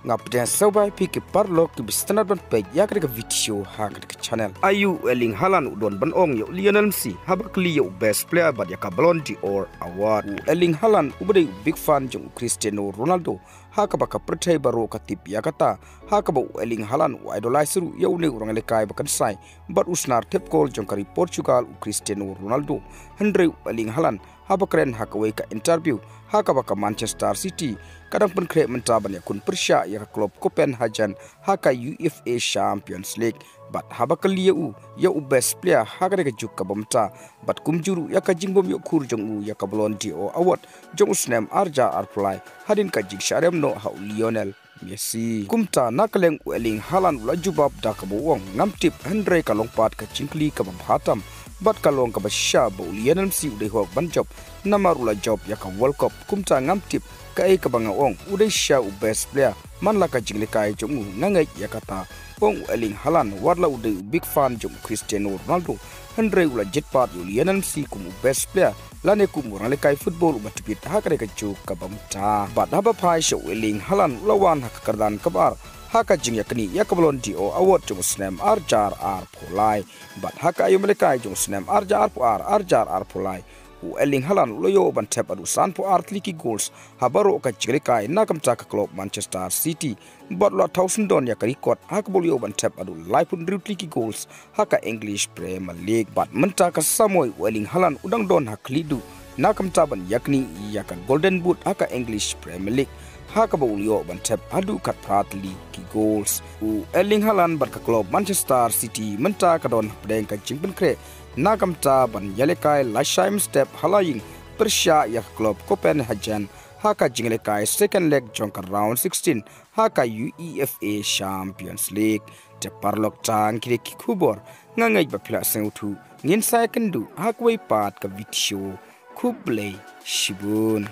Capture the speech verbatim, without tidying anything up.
Nga pdiang sngewbha ïa phi ki paralok kiba sngewtynnat ban peit ïa kane ka video ha kane ka channel. Aïu u Erling Haaland u don ban ong ïa u Lionel Messi haba kylli ïa u best player bad ïa ka Ballon d'Or award? U Erling Haaland uba dei u big fan jong u Cristiano Ronaldo, ha kaba ka pyrthei baroh ka tip ïa kata, ha kaba u Erling Haaland u idolize ruh ïa une u ranglehkai ba kynsai bad u snar thep gol jong ka ri Portugal u Cristiano Ronaldo. Hynrei u Erling Haaland haba kren ha kawei ka interview ha kaba ka Manchester City ka dang pynkhreh mynta ban ïakun pyrshah ïa ka club Copenhagen ha ka UEFA Champions League. Bad haba kylli ïa u ïa u best player ha kane ka juk kaba mynta, bad kumjuh ruh ïa ka jingbym ïoh khur jong u ïa ka Ballon d'Or award jong u snem arhajar arphew lai, hadien ka jingshah rem noh ha u Lionel Messi. Kumta na ka liang u Erling Haaland u la jubab da kaba u ong, ngam tip, hynrei ka long pat ka jingkylli kaba bha tam bad ka long kaba shisha ba u Lionel Messi u dei hok ban jop, namar u la jop ïa ka World Cup. Kumta ngam tip kaei kaba nga ong, u dei shisha u best player man la ka jinglehkai jong u, nga ngeit ïa kata, ong u Erling Haaland. Wat la u dei u big fan jong u Cristiano Ronaldo, hynrei u la jied pat ïa u Lionel Messi kum u best player lane kum u ranglehkai football uba tbit ha kane ka juk kaba mynta. Bad haba phai sha u Erling Haaland u la wan ha ka kyrdan kaba ar ha ka jingïaknieh ïa ka Ballon d'Or award jong u snem arhajar arphew lai. Bad ha ka aïom lehkai jong u snem arhajar arphew ar arhajar arphew lai, u Erling Haaland u la ïoh ban thep haduh sanphew ar tylli ki goals ha baroh ka jinglehkai na ka bynta ka club Manchester City. Bad u la thaw syndon ïa ka record ha kaba u la ïoh ban thep haduh laiphew hynriew tylli ki goals ha ka English Premier League. Bad mynta ka samoi u Erling Haaland u dang don ha khlieh duh na ka bynta ban ïaknieh ïa ka Golden Boot ha ka English Premier League, ha kaba u la ïoh ban thep haduh khatphra tylli ki goals. U Erling Haaland bad ka club Manchester City mynta ka don hapdeng ka jingpynkhreh na ka bynta ban ïalehkai lashai mynstep ha la ïing pyrshah ïa ka club Copenhagen ha ka jinglehkai second leg jong ka round sixteen ha ka UEFA Champions League. Te paralok, tang kine ki khubor, nga ngeit ba phi la sngewthuh. Ngin sa ïakynduh ha kawei pat ka video. Khublei shibun.